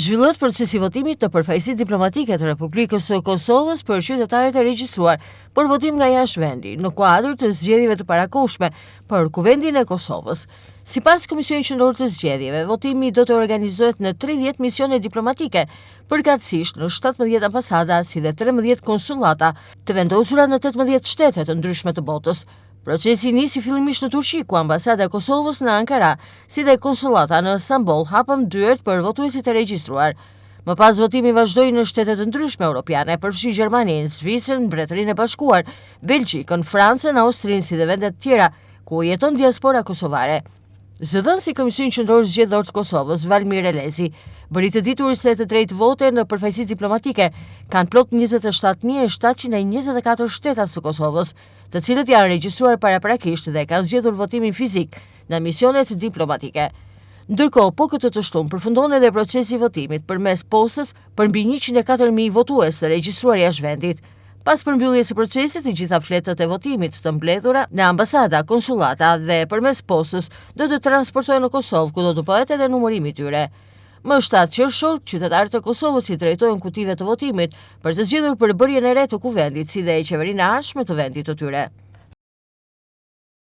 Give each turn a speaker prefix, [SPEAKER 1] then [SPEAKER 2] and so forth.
[SPEAKER 1] Zhvillohet procesi i votimit në përfaqësitë diplomatike të Republikës së Kosovës për qytetarët e regjistruar për votim nga jashtë vendi, në kuadër të zgjedhjeve të parakohshme për Kuvendin e Kosovës. Sipas Komisionit Qendror të Zgjedhjeve, votimi do të organizohet në 30 misione diplomatike, përkatësisht në 17 ambasada si dhe 13 konsullata të vendosura në 18 shtete të ndryshme të botës. Procesi nisi fillimisht në Turqi, ku ambasada e Kosovës në Ankara, si dhe konsullata në Stamboll hapën dyert për votuesit e regjistruar. Më pas votimi vazhdoi në shtete të ndryshme europiane, përfshi Gjermaninë, Zvicrën, Mbretërinë e Bashkuar, Belgjikën, Francën, Austrinë si dhe vende të tjera ku jeton diaspora kosovare. Zëdhënësi i Komisionit Qendror Zgjedhor të Kosovës, Valmir Elezi, bëri të ditur se të drejtë vote në përfaqësitë diplomatike kanë plot 27724 shtetas të Kosovës, të cilët janë regjistruar paraprakisht dhe kanë zgjedhur votimin fizik në misionet diplomatike. Ndërkohë, po këtë të shtunë përfundon edhe procesi i votimit përmes postës për mbi 104.000 votues të regjistruar jashtë vendit. Pas përmbylljes së procesit, të gjitha fletët e votimit të mbledhura në ambasada, konsullata dhe përmes postës do të transportohen në Kosovë, ku do të bëhet edhe numërimi i tyre. Më 7 qershor, qytetarët e Kosovës i drejtohen kutive të votimit për të zgjedhur përbërjen e re të kuvendit, si dhe qeverinë e ardhshme të vendit të tyre.